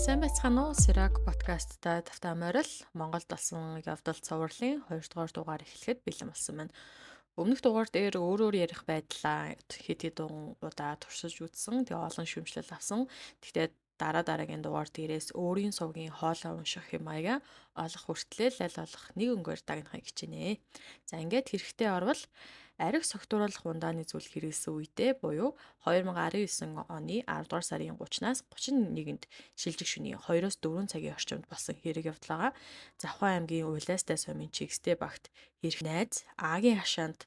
Сайн байцгаана уу? Сирак подкасттай тавтай морил Монголд болсон явдал цувралын 2 дугаар дугаар эхлэхэд бэлэн болсон байна. Өмнөх дугаар дээр өөрөөр ярих байдлаа хэд хэдэн удаа туршиж үзсэн. Тэгээ олон шүүмжлэл авсан. Гэхдээ дараа дараагийн дугаар дээрээс өөрийн сувгийн хоолой унших хэм маягаа олох хүртлээр аль болох нэг өнгөөр дагнахыг хичээнэ. За, ингээд хэрэгтэй орвол ариг согтууруулах ундааны зүйл хэрэглэсэн үедээ буюу 2019 оны 10 дугаар сарын 30-наас 31-нд шилжих шөнийн 2-оос 4 цагийн орчимд болсон хэрэг явдал байгаа. Завхан аймгийн Улаастай сумын Чигстэй багт хэрэг найз А-гийн хашаанд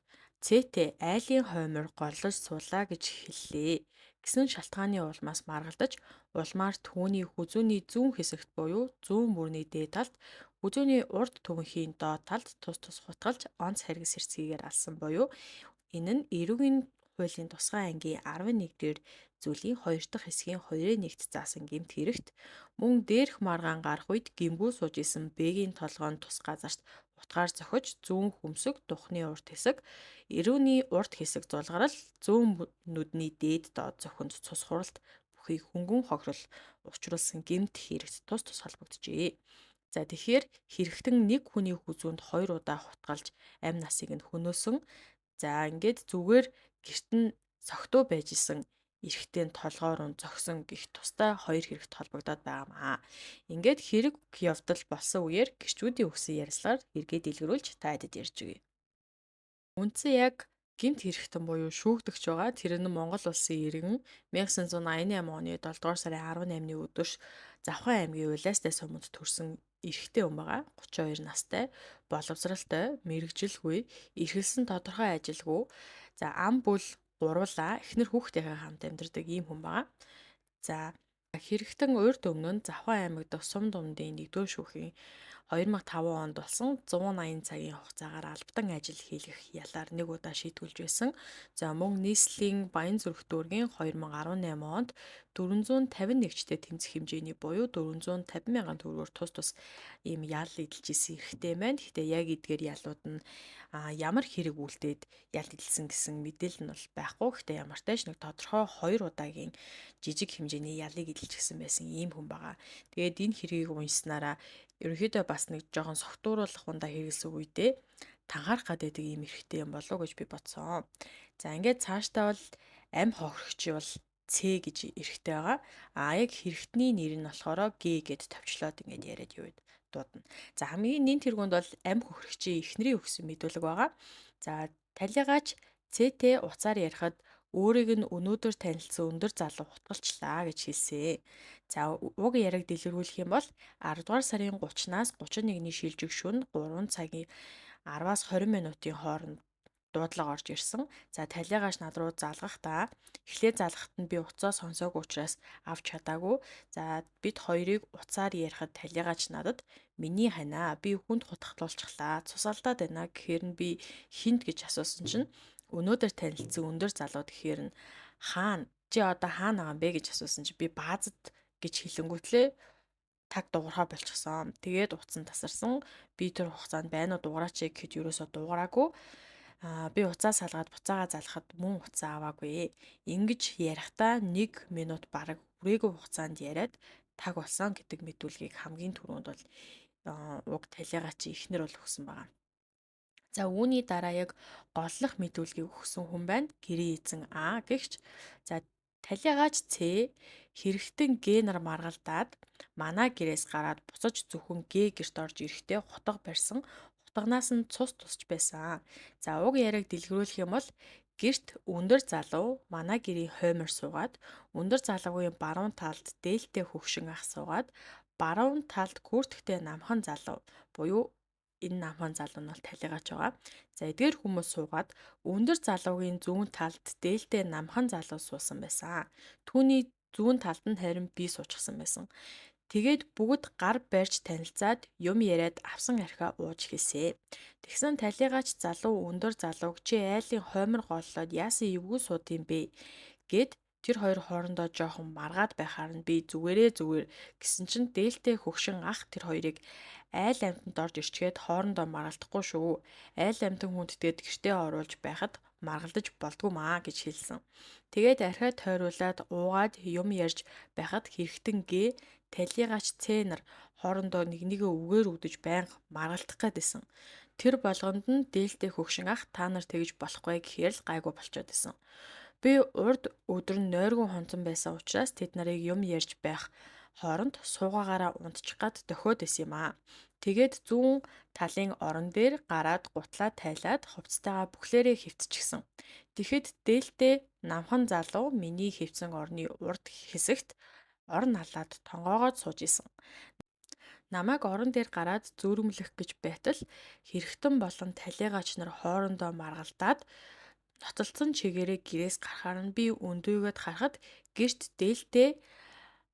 Ц-тэй айлын хоймор голлож суулаа гэж хэллээ гэсэн шалтгааны улмаас маргалдаж, улмаар түүний хүзүүний зүүн хэсэгт буюу зүүн мөрний дээд талд, хүзүүний урд түнхийн доод талд тус тус хутгалж онц харгас хэрцгийгээр алсан буюу энэ нь эрүүгийн хуулийн тусгай ангийн 11 дээр зүйлийн 2 дахь хэсгийн 2-1-т заасан гэмт хэрэгт, мөн дээрх маргаан гарах үед гэмгүй сууж исэн Б-гийн толгойн тус газарт утгаар зохиж зүүн хөмсөг, духны урд хэсэг, эрүүний урд хэсэг зулгарал, зүүн нүдний дээд доод зохинд цус хуралт бүхий хөнгөн хохирол учруулсан гэмт хэрэгт тус тус холбогджээ. За, тэгэхээр хэрэгтэн нэг хүний хүзүүнд хоёр удаа хутгалж амь насыг нь хөнөөсөн. За, ингээд зүгээр гэрт нь согтуу байж исэн эрэгтэй толгоор нь зогсон гих тустай хоёр хэрэгт холбогдоод байгаамаа. Ингээд хэрэг явдал болсон үеэр гэрчүүдийн өгсөн ярилцлагаар хэрэгээ дэлгэрүүлж та хэдэд ярьж өгье. Үндсэн яг гэмт хэрэгтэн буюу шүүгдэгч байгаа. Тэр нь Монгол улсын иргэн 1988 оны 7 дугаар сарын 18-ны өдөр Завхан аймгийн Улаастай суманд төрсэн эрэгтэй хүн байгаа. 32 настай, боловсралтай, мэргэжилгүй, эрхэлсэн тодорхой ажилгүй. За, ам бүл гурвуулаа эхнэр хүүхдийнхээ хамт амьдардаг ийм хүн байгаа. За, хэрэгтэн урд өмнө нь Завхан аймаг дахь сум думдын 1-р шүүхийн 2005 онд болсон 180 цагийн хугацаагаар албадан ажил хийлгэх ялаар нэг удаа шийтгүүлж байсан. За, мөн нийслэлийн Баян-Зүрх дүүргийн 2018 онд 451-чтэй тэмцэх хэмжээний буюу 450 мянган төгрөгөөр тус тус ийм ял эдэлж исэн эрхтэй байна. Гэхдээ яг эдгээр ялууд нь ямар хэрэг үлдээд ял эдэлсэн гэсэн мэдээлэл нь бол байхгүй. Гэхдээ ямар ч тааш нэг тодорхой хоёр удаагийн жижиг хэмжээний ялыг эдэлж гисэн байсан ийм хүн байгаа. Тэгээд энэ хэргийг уншсанараа ерөнхийдөө бас нэг жоохон согтууруулах ундаа хэрэгэлсэн үедээ танхаарах гэдэг ийм эрхтэй юм болов уу гэж би бодсон. За, ингээд цаашдаа бол ам хохирогч бол Ц гэж эрхтэй байгаа. А яг хэрэгтний нэр нь болохоор Г гэд товчлоод ингээд яриад юу дуудана. За, хамгийн нэн тэргуунд бол ам хохирогчийн эхнэрийн өгсөн мэдүүлэг байгаа. За, талигаач Ц-тэй уцаар ярихад өөрийг нь өнөөдөр танилцсан өндөр залуу хутгалчлаа гэж хэлсэн. За, уг яриаг дэлгэрүүлэх юм бол 10 дугаар сарын 30-наас 31-ний шилжих шөнө 3 цагийн 10-аас 20 минутын хооронд дуудлага орж ирсэн. За, талигаач над руу залгахдаа эхлээд залгахад нь би утсаа сонсоогүй учраас авч чадаагүй. За, бид хоёрыг утсаар ярихад талигаач надад миний ханаа би хүнд хутгалуулчихлаа. Цус алдаад байна гэхээр нь би хүнд гэж асуусан чинь өнөөдөр танилцсан өндөр залууд гэхээр нь хаана чи одоо хаана байгаа юм бэ гэж асуусан чи би баазад гэж хэлэнгүүтлээ таг дуурхаа болчихсон. Тэгээд утас нь тасарсан. Би тэр хугацаанд байна уу, дуураач гэхэд ерөөсөө дуураагүй. Аа, би уцаа салгаад буцаага залхахад мөн уцаа аваагүй. Ингэж ярихдаа 1 минут бараг хүрээгүй хугацаанд яриад таг болсон гэдэг мэдүүлгийг хамгийн түрүүнд бол уг талигаа чи эхнэр бол өгсөн байгаа. За, үүний дараа яг голлох мэдүүлгийг өгсөн хүн байна. Гэрийн эзэн А гэгч. За, талигаач С хэрэгтэн Г нар маргалдаад манай гэрээс гараад буцаж зөвхөн Г гэрт орж ирэхдээ хутга барьсан. Хутганаас нь цус тусч байсан. За, уг яриаг дэлгэрүүлэх юм бол гэрт өндөр залуу манай гэрийн хоймор суугаад, өндөр залуугийн баруун талд дээлтэй хөгшин ах суугаад, баруун талд күртгтэй намхан залуу буюу энэ намхан залуу нь бол талигаач байгаа. За, эдгээр хүмүүс суугаад өндөр залуугийн зүүн талд дээлтэй намхан залуу суусан байсан. Түүний зүүн талд нь харин би суучихсан байсан. Тэгээд бүгд гар барьж танилцаад юм яриад авсан архиа ууж эхэлсэ. Тэгсэн талигаач залуу өндөр залууг чи айлын хоймор голлоод яасан эвгүй сууд юм бэ гэд тэр хоёр хоорондоо жоохон маргаад байхаар нь би зүгээрээ зүгээр гэсэн чинь дээлтэй хөгшин ах тэр хоёрыг айл амьтанд орж ирчгээд хоорондоо маргалдахгүй шүү. Айл амьтан хүндэтгээд гэртээ оруулж байхад маргалдаж болдгоо маа гэж хэлсэн. Тэгээд архиа тойруулаад уугаад юм ярьж байхад хэрэгтэн гээ талигач цэнэр хоорондоо нэг нэгэ үгээр үдэж байнга маргалдах гээд байсан. Тэр болгонд нь дээлтэй хөгшин ах та нар тэгж болохгүй гэхээр л гайгүй болчоод исэн. Би урд өдөр нь нойргүй хонцон байсан учраас тэд нарыг юм ярьж байх хооронд суугаагаараа унтчих гад дохиод исэн юм аа. Тэгээд зүүн талын орон дээр гараад гутлаа тайлаад хувцастайгаа бүхлээрээ хэвтчихсэн. Тэгэхэд дээлтэй намхан залуу миний хэвтсэн орны урд хэсэгт орон алаад тонгоогоод сууж исэн. Намайг орон дээр гараад зөөрөмлөх гэж байтал хэрэгтэн болон талигач нар хоорондоо маргалдаад ноцолдсон чигээрээ гэрээс гарахаар нь би өндөөгээд харахад гэрт дээлтэй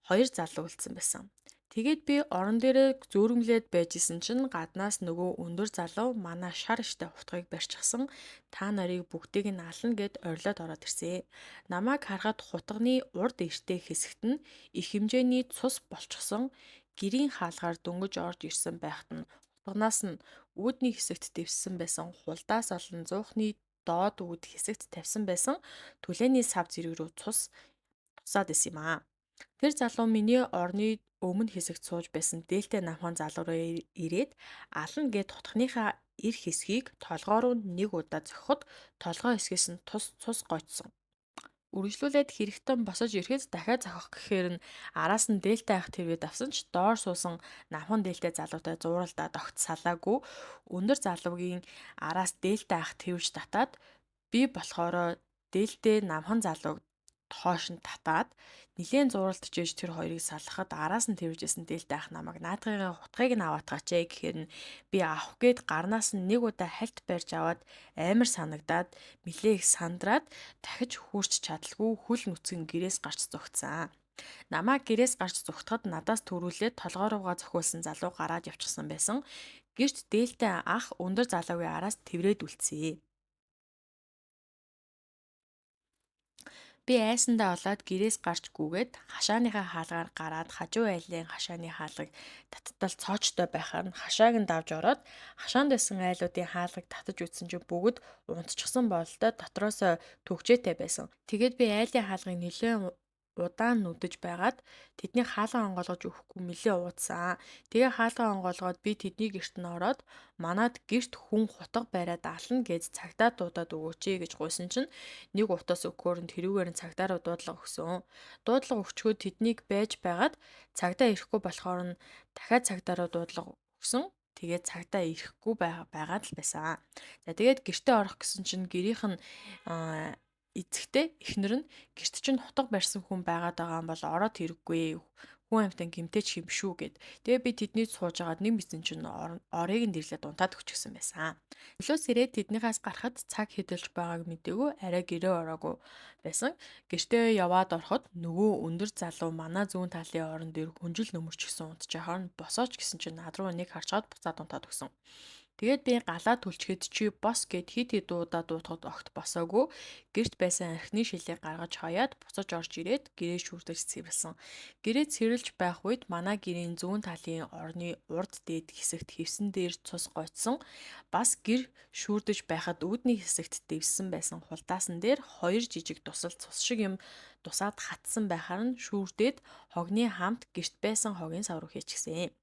хоёр залуу үлдсэн байсан. Тэгээд би орон дээрээ зөөрөмлөөд байж исэн чинь гаднаас нөгөө өндөр залуу манай шар штэ хутгийг барьчихсан та нарыг бүгдийг нь ална гэд орилоод ороод ирсэн. Намайг харахад хутганы урд эртээ хэсэгт нь их хэмжээний цус болчихсон гэрийн хаалгаар дөнгөж орж ирсэн байхад нь хутганаас нь үүдний хэсэгт дэвссэн байсан хулдаас олон зуухны доод үүд хэсэгт тавьсан байсан түлээний сав зэрэг рүү цус тусаад исэн юм аа. Тэр залуу миний орны өмнө хэсэгт сууж байсан дээлтэй намхан залуу руу ирээд ална гэд хутганыхаа эр хэсгийг толгоо руу нэг удаа зохиход толгой хэсгээс нь тус цус гоцсон. Үргэлжлүүлээд хэрэгтэн босож ирэхэд дахиад зохих гэхээр нь араас нь дээлтэй ах тэрвэд авсан ч доор суусан намхан дээлтэй залуутай зууралдаад огт салаагүй өндөр залуугийн араас дээлтэй ах тэрвж татаад би болохоро дээлтэй намхан залууг хоош нь татаад нилээн зууралдаж ээж тэр хоёрыг салгахад араас нь тэрвэжсэн дээлтэй ах намайг наадгыгаа хутгийг нь аваатгаач ээ гэхээр нь би авах гээд гарнаас нь нэг удаа хальт барьж аваад амар санагдаад нилээ их сандраад дахиж хүүрч чадалгүй хөл нүцгэн гэрээс гарч зугтсан. Намайг гэрээс гарч зугтахад надаас төрүүлээд толгой руугаа зохиулсан залуу гараад явчихсан байсан. Гэрт дээлтэй ах өндөр залуугийн араас тэврээд үлдсэн. Би айсандаа болоод гэрээс гарч гүгээд хашааныхаа хаалгаар гараад хажуу айлын хашааны хаалгыг таттал цоочтой байхаар нь хашааг нь давж ороод хашаанд байсан айлуудын хаалгыг татаж үзсэн чинь бүгд унтчихсан бололтой дотроосоо түгжээтэй байсан. Тэгээд би айлын хаалгыг нэлээд удаан нүдэж байгаад тэдний хаалга онгойлгож өгөхгүй нэлээ уудсан. Тэгээ хаалга онгойлгоод би тэдний гэрт нь ороод манад гэрт хүн хутга бариад ална гэж цагдаа дуудаад өгөөч ээ гэж гуйсан чинь нэг утас өгөхөөр нь тэрүүгээр нь цагдаа руу дуудлага өгсөн. Дуудлага өгчхөөд тэднийг байж байгаад цагдаа ирэхгүй болохоор нь дахиад цагдаа руу дуудлага өгсөн. Тэгээд цагдаа ирэхгүй байгаад л байсан. За тэгээд гэртээ орох гэсэн чинь гэрийнх нь эцэгтэй эхнэр нь гэрт чинь хутга барьсан хүн байгаад байгаа юм бол ороод ирэхгүй хүн амьтан гимтэйч юм шүү гэд. Тэгээ би тэдний сууж агаад нэг мэдсэн чинь орыг нь дэрлээд унтаад өгчихсэн байсан. Чөлөөс ирээд тэднийхээс гарахад цаг хэдэлж байгааг мдээгүй арай гэрээ ороогүй байсан. Гэртээ яваад ороход нөгөө өндөр залуу манай зүүн талын орон дээр хүнжил нөмөрчихсөн унтчихаар нь босооч гэсэн чинь над руу нэг харчаад буцаад унтаад өгсөн. Тэгээд би галаа түлчихэд чи бос гэд хит хит удаа дуутахад огт босоогүй. Гэрт байсан архины шилийг гаргаж хаяад буцаж орж ирээд гэрээ шүрдэж цэвэрлсэн. Гэрээ цэвэрлж байх үед манай гэрийн зүүн талын орны урд дээд хэсэгт хевсэн дээр цус гоцсон. Бас гэр шүүрдэж байхад үүдний хэсэгт дэвссэн байсан хулдаасан дээр хоёр жижиг дусал цус шиг юм дусаад хатсан байхаар нь шүүрдээд хогны хамт гэрт байсан хогийн сав руу хийчихсэн.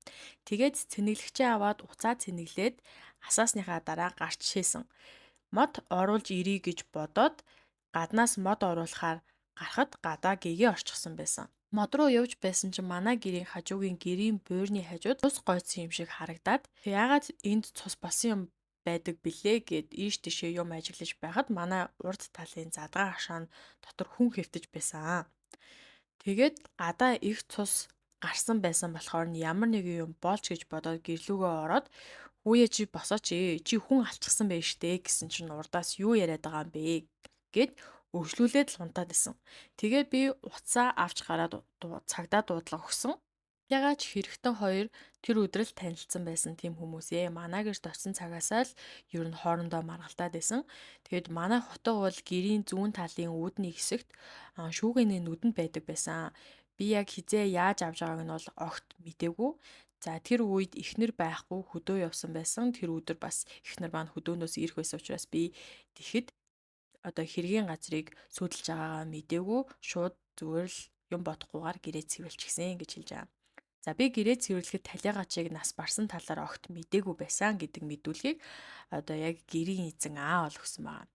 Тэгээд цэнэглэгчээ аваад уцаа цэнэглээд асаасныхаа дараа гарч шээсэн. Мод оруулж ирье гэж бодоод гаднаас мод оруулахаар гарахад гадаа гэгээ орчихсон байсан. Мод руу явж байсан чинь манай гэрийн хажуугийн гэрийн буурны хажууд цус гойцсон юм шиг харагдаад яагаад энд цус болсон юм байдаг билээ гэд ийш тийшээ юм ажиглаж байхад манай урд талын задгаа хашаан дотор хүн хэвтэж байсан. Тэгээд гадаа их цус гарсан байсан болохоор нь ямар нэгэн юм болж гэж бодоод гэрлүүгөө ороод хүүе чи босооч ээ чи хүн алчихсан байж штэ гэсэн чинь урдаас юу яриад байгаа юм бэ гэд өргөжлүүлээд л унтаад исэн. Тэгээд би утсаа авч гараад цагдаа дуудлага өгсөн. Ягаад ч хэрэгтэн хоёр тэр өдөр л танилцсан байсан тийм хүмүүсээ. Манай гэрт очсон цагаасаа л ер нь хоорондоо маргалдаад байсан. Тэгээд манай хотог бол гэрийн зүүн талын үүдний хэсэгт шүүгээний нүдэнд байдаг байсан. Би яг хизээ яаж авч байгааг нь бол огт мдээгүй. За тэр үед эхнэр байхгүй хөдөө явсан байсан. Тэр өдөр бас эхнэр маань хөдөөнөөс ирэх байсан учраас би тэгэхэд одоо хэргийн газрыг сүйдэлж байгаагаа мдээгүй шууд зүгээр л юм бодохгүйгээр гэрээ цэвэрлчихсэн гэж хэлж байгаа. За би гэрээ цэвэрлэхэд талигаачийг нас барсан талаар огт мдээгүй байсан гэдэг мэдүүлгийг одоо яг гэрийн эзэн Аа бол өгсөн байгаа.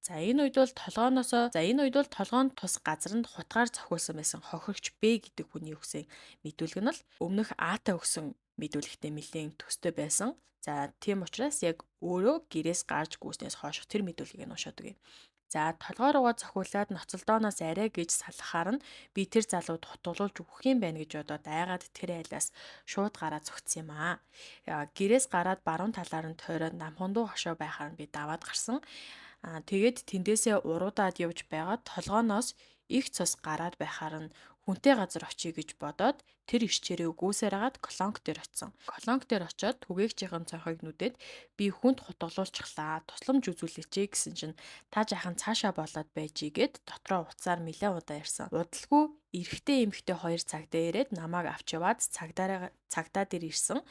За энэ үед бол толгооноосоо за энэ үед бол толгоонд тус газранд хутгаар зохиулсан байсан хохирогч Б гэдэг хүний өгсөн мэдүүлэг нь бол өмнөх А-тай өгсөн мэдүүлэгтэй нэлээд төстэй байсан. За тийм учраас яг өөрөө гэрээс гарч гүйснээс хойших тэр мэдүүлгийг нь уншаад өгье. За толгой руугаа зохиулаад ноцолдооноос арай гэж салгахаар нь би тэр залууд хутгалуулж өгөх юм байна гэж бодоод айгаад тэр айлаас шууд гараад зогтсон юм аа. Гэрээс гараад баруун талаар нь тойроод намхундуу хошоо байхаар нь би даваад гарсан. Тэгээд тэндээсээ уруудаад явж байгаад толгооноос их цус гараад байхаар нь хүнтэй газар очие гэж бодоод тэр ирчээрээ гүйсээр хагаад колонк дээр очисон. Колонк дээр очиод түгээгчийн цонхыг нүдээд би хүнд хутгалуулчихлаа. Тусламж үзүүлээч гэсэн чинь та жаахан цаашаа болоод байж игээд дотроо уцаар нэлээд удаа ярьсан. Удалгүй эрэгтэй эмэгтэй хоёр цагдаа ирээд намайг авч яваад цагдаа дээр ирсэн.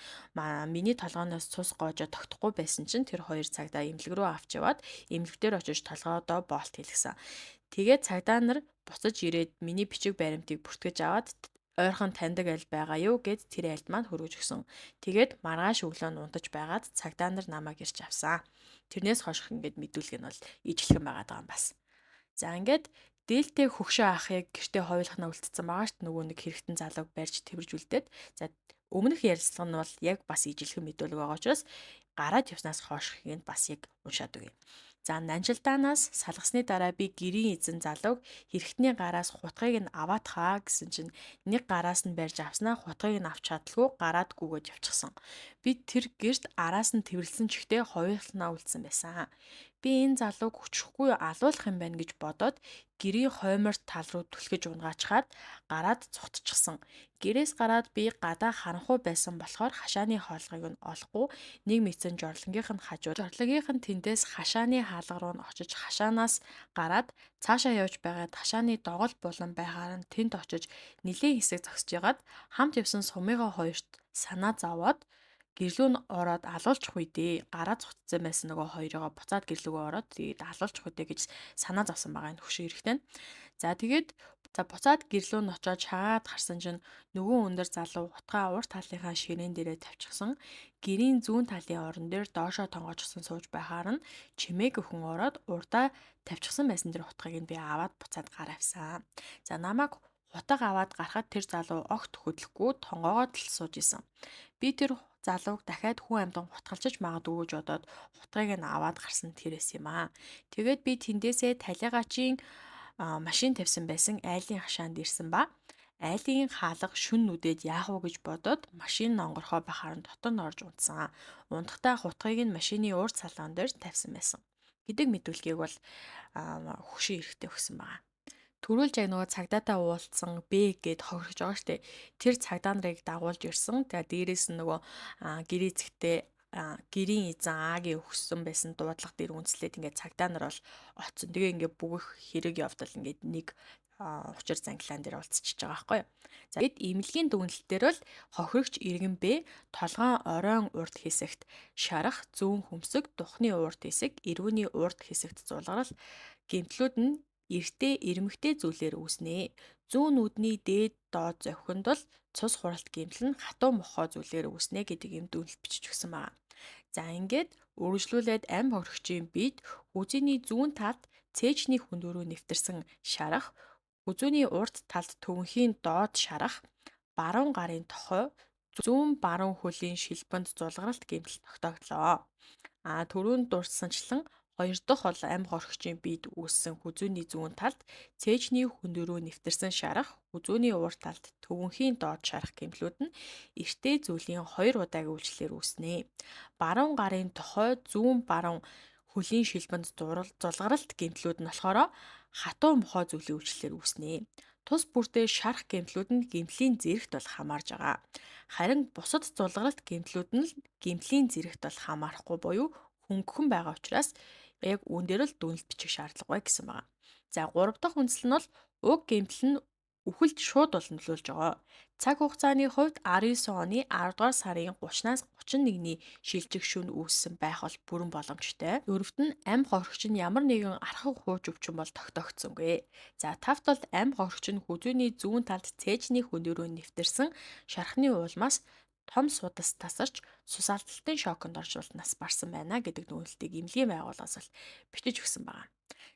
Миний толгооноос цус гоожоо тогтохгүй байсан чинь тэр хоёр цагдаа эмнэлэг рүү авч яваад эмнэлэг дээр очиж толгоодоо боолт хийлгэсэн. Тэгээд цагдаа нар буцаж ирээд миний бичиг баримтыг бүртгэж аваад ойрхон таньдаг айл байгаа юу гэд тэр айлд маань хөргөж өгсөн. Тэгээд маргааш өглөө нь унтаж байгаад цагдаа нар намайг ирж авсан. Тэрнээс хойш ингээд мэдүүлэг нь бол ижилхэн байгаад байгаа юм бас. За ингээд дээлтэй хөгшөө ахыг гэртээ хоёулахнаа үлдсэн байгаа шүү дээ. Нөгөө нэг хэрэгтэн залууг барьж тэрж үлдээд. За өмнөх ярилцлага нь бол яг бас ижилхэн мэдүүлэг байгаа учраас гараад явснаас хойшхыг нь бас яг уншаад өгье. За нанжилдаанаас салгасны дараа би гэрийн эзэн залууг хэрэгтний гараас хутгийг нь аваад хаа гэсэн чинь нэг гараас нь барьж авснаа хутгийг нь авч чадалгүй гараад гүгөөд явчихсан. Би тэр гэрт араас нь тэрвэрлсэн ч ихтэй хоёулахнаа үлдсэн байсан. Би энэ залууг өчрөхгүй алуулах юм байна гэж бодоод гэрийн хоймор тал руу түлхэж унгаачхаад гараад цухтчихсан. Гэрээс гараад би гадаа харанхуй байсан болохоор хашааны хоолгыг нь олохгүй нэг мэдсэн жорлонгийнх нь хажуу жорлогийнх нь тэндээс хашааны хаалга руу нь очиж хашаанаас гараад цаашаа явж байгаад хашааны догол булан байхаар нь тэнд очиж нилээн хэсэг зогсож ягаад хамт явсан сумыгаа хоёрт санаа зовоод гэрлүү нь ороод алуулчих үедээ гараа цуцсан байсан нөгөө хоёроо буцаад гэрлүүгөө ороод тэгээд алуулчих үедээ гэж санаа зовсон байгаа энэ хөшөө эрэхтэй. За тэгээд за буцаад гэрлүү нь очоод шагаад харсан чинь нөгөө өндөр залуу утгаа урт талынхаа ширээн дээрээ тавьчихсан. Гэрийн зүүн талын орон дээр доошоо тонгоочсон сууж байхаар нь чимээг өхөн ороод урдаа тавьчихсан байсан тэр утгыг нь би аваад буцаад гар авсан. За намайг утга аваад гарахад тэр залуу огт хөдлөхгүй тонгоогоод л сууж исэн. Би тэр залууг дахиад хүн амьтан хутгалчиж магадгүй гэж бодоод хутгийг нь аваад гарсан тэрээс юм аа. Тэгээд би тэндээсээ талигаачийн машин тавьсан байсан айлын хашаанд ирсэн ба айлын хаалга шүн нүдээд яах вэ гэж бодоод машин онгорхоо байхаар нь дотор нь орж унтсан. Унтахтаа хутгийг нь машины урд салон дээр тавьсан байсан гэдэг мэдүүлгийг бол хөшин эрэхтэй өгсөн байгаа. Төрүүлж яг нөгөө цагдаатай уулзсан Б гэд хохирч байгаа штэ. Тэр цагдаа нарыг дагуулж ирсэн. Тэгээ дээрээс нь нөгөө гэрээ зэгтээ гэрийн эзэн А-гийн өгсөн байсан дуудлага дээр үндэслээд ингээд цагдаа нар бол оцсон. Тэгээ ингээд бүх хэрэг явдал ингээд нэг учир зангилаан дээр уулзчихж байгаа байхгүй юу. За тэгэд эмнэлгийн дүгнэлт дээр бол хохирогч иргэн Б толгоон оройн урд хэсэгт шарах, зүүн хөмсөг, духны урд хэсэг, эрүүний урд хэсэгт зулгарал гэмтлүүд нь эртээ ирмэгтэй зүйлээр үүснэ. Зүүн нүдний дээд доод зовхинд бол цус хуралт гэмтэл нь хатуу мохоо зүйлээр үүснэ гэдэг юм дүгнэлт бичиж өгсөн байна. За ингээд үргэлжлүүлээд амь хохирогчийн биед хүзүүний зүүн талд цээжний хөндөө рүү нэвтэрсэн шарах, хүзүүний урд талд төвөнхийн доод шарах, баруун гарын тохой, зүүн баруун хөлийн шилбэнд зулгаралт гэмтэл тогтооглоо. А түрүүнд дурдсанчлан хоёр дахь бол амь хорхогчийн биед үүссэн хүзүүний зүүн талд цээжний хөндөө рүү нэвтэрсэн шарах, хүзүүний урд талд төвөнхийн доод шарах гэмтлүүд нь эртээ зүйлийн хоёр удаагийн үйлчлэлээр үүснэ. Баруун гарын тохой, зүүн баруун хөлийн шилбэнд зулгаралт гэмтлүүд нь болохоор хатуу мохоо зүйлийн үйлчлэлээр үүснэ. Тус бүртээ шарах гэмтлүүд нь гэмтлийн зэрэгт бол хамаарж байгаа. Харин бусад зулгаралт гэмтлүүд нь гэмтлийн зэрэгт бол хамаарахгүй буюу хөнгөн байгаа учраас яг үүн дээр л дүнэлт бичих шаардлагагүй гэсэн байна. За гурав дахь үндсэл нь бол уг гэмтэл нь Үхэлд шууд бол нөлөөлж байгаа. Цаг хугацааны хувьд 19 оны 10 дугаар сарын 30-наас 31-ний шилжих шөнө үүссэн байх бол бүрэн боломжтой. Дөрөвт нь ам хохирогч нь ямар нэгэн архаг хууч өвчин бол тогтоогдсонгүй. За тавт бол ам хохирогч нь хүзүүний зүүн талд цээжний хөндөрөө нэвтэрсэн шархны улмаас том судас тасарч сус алдалтын шоконд орж бол нас барсан байна гэдэг дүгнэлтийг эмнэлгийн байгууллагаас бол бичиж өгсөн байна.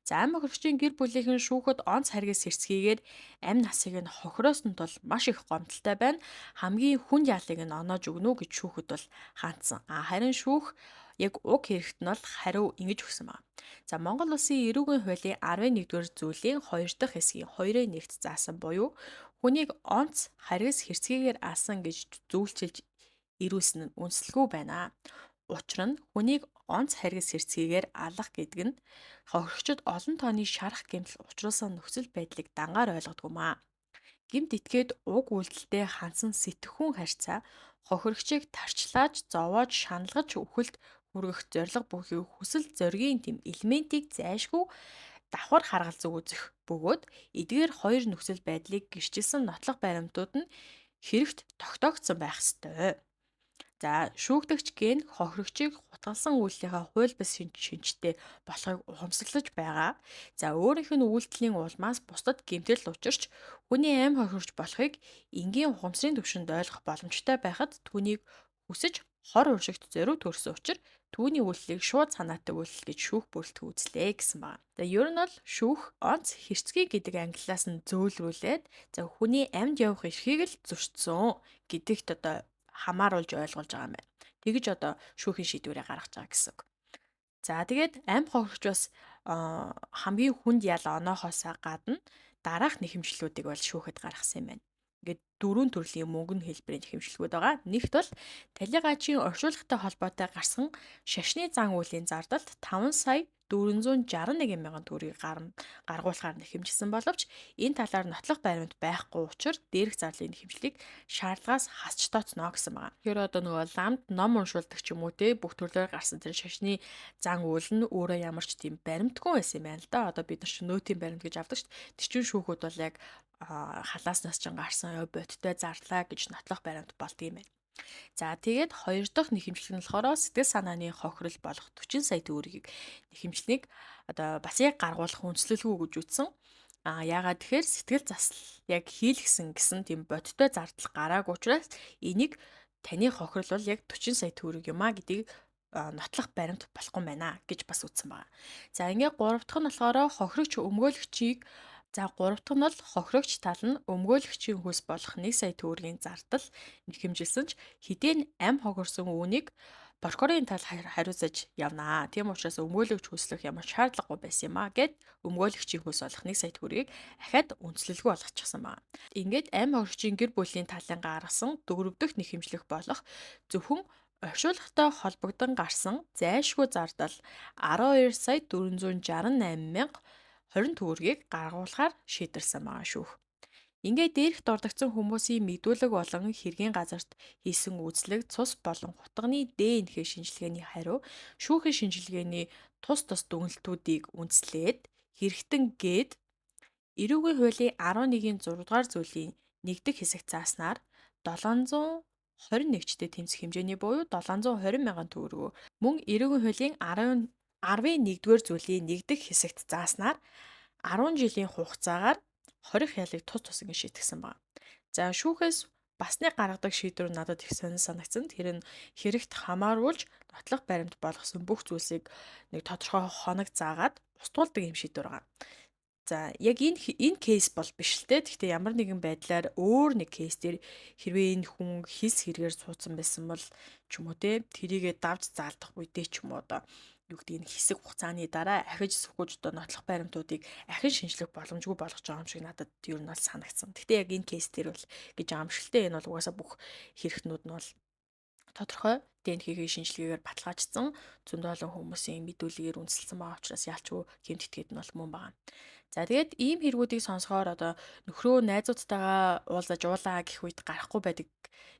За ам хохирогчийн гэр бүлийнхэн шүүхэд онц харгас хэрцгийгээр амь насыг нь хохироосон тул маш их гомдолтой байна. Хамгийн хүнд яалыг нь оноож өгнө гэж шүүхэд бол хаандсан. А харин шүүх яг уг хэрэгт нь бол хариу ингэж өгсөн байна. За Монгол Улсын эрүүгийн хуулийн 11-р зүйлийн 2 дахь хэсгийн 2-1-т заасан буюу хүнийг онц харгас хэрцгийгээр алсан гэж зүйлчилж ирүүлсэн нь үнэлэлгүй байна. Учир нь хүнийг онц харгас хэрцгийгээр алах гэдэг нь хохирогчид олон тооны шарах гэмтэл учруулсан нөхцөл байдлыг дангаар ойлгодог юм аа. Гэмт этгээд уг үйлдэлтэй хандсан сэтгхүүн харьцаа хохирогчийг тарчлааж, зовоож, шаналгаж үхэлд хүргэх зорилго бүхий хүсэл зоригийн тэм элементийг зайлшгүй давхар харгалзуу үзэх бөгөөд эдгээр хоёр нөхцөл байдлыг гэрчилсэн нотлох баримтууд нь хэрэгт тогтоогдсон байх ёстой. За шүүгдэгч ген хохирогчийг хутгалсан үйлдэлийнхээ хууль бус шинжтэй болохыг ухамсарлаж байгаа. За өөрийнх нь үйлдэлийн улмаас бусдад гэмтэл учирч хүний амь хохирогч болохыг энгийн ухамсарын түвшинд ойлгох боломжтой байхад түүнийг хүсэж хор уншигт зориу төрсөн учир түүний үйлдэлийг шууд санаатай үйлдэл гэж шүүх бүрэлдэхүүн үзлээ гэсэн байна. За ер нь бол шүүх онц хэрцгий гэдэг ангиллаас нь зөөлрүүлээд за хүний амьд явах эрхийг л зөрчсөн гэдэгт одоо хамааруулж ойлгуулж байгаа юм байна. Тэгэж одоо шүүхийн шийдвэрээ гаргаж байгаа гэсэн үг. За тэгээд амь хохирогч бас хамгийн хүнд ял оноохоосоо гадна дараах нэхэмжлүүдийг бол шүүхэд гаргасан юм байна. Ингээд дөрвөн төрлийн мөнгөн хэлбэрийн нэхэмжлэгүүд байгаа. Нэгт бол талигаачийн оршуулгатай холбоотой гарсан шашны зан үйлийн зардалд 5 сая 461 мянган төгрөгийг гаргуулахаар нэхэмжилсэн боловч энэ талаар нотлох баримт байхгүй учраас дээрх зарлалын нэхэмжлийг шаардлагаас хасч тооцно гэсэн байгаа. Тэгэхээр одоо нөгөө ламд ном уншуулдаг ч юм уу те бүх төрлөөр гарсан тэр шашны зан үйл нь өөрөө ямар ч тийм баримтгүй байсан юм байна л да. Одоо бид нар чинь нөөтийн баримт гэж авдаг шүү дээ. Тэр чинь шүүхүүд бол яг халааснаас ч гарсан бодтой зарлаа гэж нотлох баримт болдго юм байна. За тэгээд хоёр дахь нэхэмжлэг нь болохоор сэтгэл санааны хохирол болох 40 сая төгрөгийг нэхэмжлэгийг одоо бас яг гаргуулах үндэслэлгүй гэж үзсэн. А яагаад тэгэхээр сэтгэл засал яг хийлгсэн гэсэн тийм бодтой зардал гараагүй учраас энийг таны хохирол бол яг 40 сая төгрөг юм а гэдгийг нотлох баримт болохгүй байна гэж бас үзсэн байна. За ингээ гурав дахь нь болохоор хохирогч өмгөөлөгчийг за гурав дахь нь бол хохирогч тал нь өмгөөлөгчийн хөлс болох 1 сая төгрөгийн зардал нэхэмжилсэн ч хэдийн ам хохирсон үүнийг прокурорын тал хариуцаж явнаа. Тийм учраас өмгөөлөгч хөлслөх ямар шаардлагагүй байсан юм а гэд өмгөөлөгчийн хөлс болох 1 сая төгрөгийг ахаад үндэслэлгүй болгочихсон байна. Ингээд ам хохирогчийн гэр бүлийн талын гаргасан дөрөв дэх нэхэмжлэх болох зөвхөн оршуулгатай холбогдон гарсан зайлшгүй зардал 12 сая 468 мянга 20 төгрөгийг гаргуулахаар шийдвэрсэн байгаа шүүх. Ингээд дээрх дурдгдсан хүмүүсийн мэдүүлэг болон хэргийн газарт хийсэн үзлэг цус болон хутганы ДНХ шинжилгээний хариу шүүхийн шинжилгээний тус тус дүгнэлтүүдийг үндэслээд хэрэгтэн гээд эрүүгийн хуулийн 11-ийн 6 дугаар зүйлийн 1 дэх хэсэгт зааснаар 721-чтэй тэмцэх хэмжээний буюу 720 мянган төгрөгөө мөн эрүүгийн хуулийн 10-ын 1-р зүйлийн 1 дэх хэсэгт зааснаар 10 жилийн хугацаагаар 20 ялыг тус тус ингэ шийтгсэн байна. За шүүхээс басны гаргадаг шийдвэр надад их сонин санагдсан. Тэр нь хэрэгт хамааруулж нотлох баримт болгосон бүх зүйлсийг нэг тодорхой хоног заагаад устгуулдаг юм шийдвэр байгаа. За яг энэ кейс бол биш л те. Гэхдээ ямар нэгэн байдлаар өөр нэг кейс дээр хэрвээ энэ хүн хилс хэрэгээр суудсан байсан бол ч юм уу те тэрийгэ давж заалдах үедээ ч юм уу одоо юу гэдгийг нь хэсэг хугацааны дараа ахиж сөхөж одоо нотлох баримтуудыг ахин шинжлэх боломжгүй болгож байгаа юм шиг надад ер нь бол санагдсан. Гэхдээ яг энэ кейс дээр бол гэж байгаа юм шиг л те. Энэ бол угаасаа бүх хэрэгтнүүд нь бол тодорхой ДНХ-ийн шинжилгээгээр баталгаажсан зөндөө олон хүмүүсийн мэдүүлгээр үндэслэсэн байгаа учраас ялчгүй гэмт этгээд нь бол мөн байгаа. За тэгээд ийм хэрэгүүдийг сонсохоор одоо нөхрөө найзуудтайгаа уулзаж уулаа гэх үед гарахгүй байдаг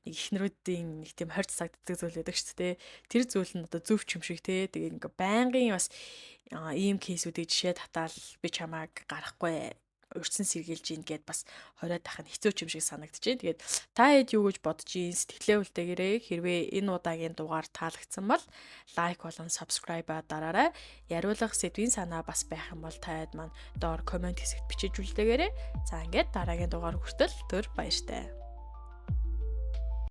нэг эхнэрүүдийн нэг тийм хорь засагддаг зүйл байдаг шүү дээ. Тэр зүйл нь одоо зөв ч юм шиг те. Тэгээд ингээ байнгын бас ийм кейсүүдийг жишээ татаал би чамааг гарахгүй урьдчилан сэргийлж ийн гэд бас хориод ах нь хэцүү ч юм шиг санагдчихэв. Тэгээд та хэд юу гэж бодож ийн, сэтгэлээ үлдээгээрэй. Хэрвээ энэ удаагийн дугаар таалагдсан бол like болон subscribe дараарай. Яриулах сэдвийн санаа бас байх юм бол та хэд маань доор comment хэсэгт бичиж үлдээгээрэй. За, ингээд дараагийн дугаар хүртэл түр баяртай.